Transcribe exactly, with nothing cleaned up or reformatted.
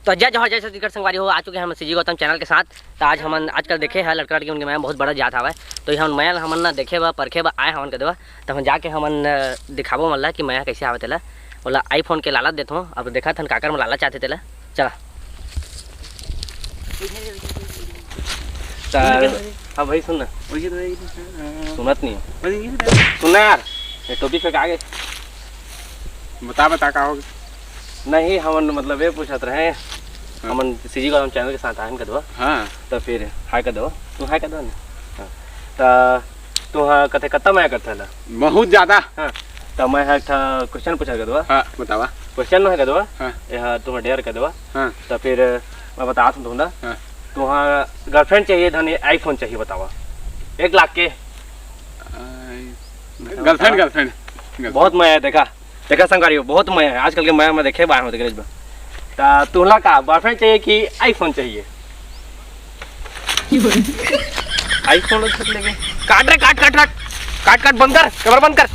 तो जय जोहार, जय छत्तीसगढ़ संगवारी हो, आ चुके हैं हम सीजी गौतम चैनल के साथ। तो आज हमन आजकल देखे हैं लड़का लड़की मन के मया बहुत बड़ा जात हवय। तो ये हमन मया ल हमन ना देखे बर परखे बर आए हवन कदवा। तो हम जाके हमन अ, दिखाबो मन ला कि मया कैसे आवे तेला। ओला iPhone के लालच देथों। अब देखत हन काकर में लालच आथे तेला। चला। त हाँ भाई सुन ना। वही तो है, हाँ। सुनत नहीं हो। वही तो है। सुन ना यार, ये टोपी फेंका आगे। बता, बता का होगे? नहीं, हमन मतलब ये पूछत रहे, हाँ। हमन सीजी गौतम चैनल के साथ आए हन कदवा। हाँ। तो फिर हाय कदवा, तू हाय कदवा ना। हाँ। त तू हाँ कथे कत्ता मया करथे ला? बहुत ज्यादा। हाँ। त मैं हा एक ठा क्वेश्चन पूछत कदवा। हाँ, बतावा। क्वेश्चन नोहे कदवा। हाँ। ये हा तुम्हार डेयर कदवा। हाँ। त फिर मैं बतात हूँ तुमला। हाँ। तुहा गर्लफ्रेंड चाहिए धन iPhone चाहिए, बतावा। एक लाख के। Girlfriend, girlfriend. बहुत मया है, देखा, देखा संगवारी हो, बहुत मया है। आजकल के मया में देखे बाय होते करेज बा। त तुहला का बॉयफ्रेंड चाहिए कि iPhone चाहिए? iPhone छूट लेके काट रे, काट, काट, काट, काट, काट, बंद कर, कैमरा बंद कर।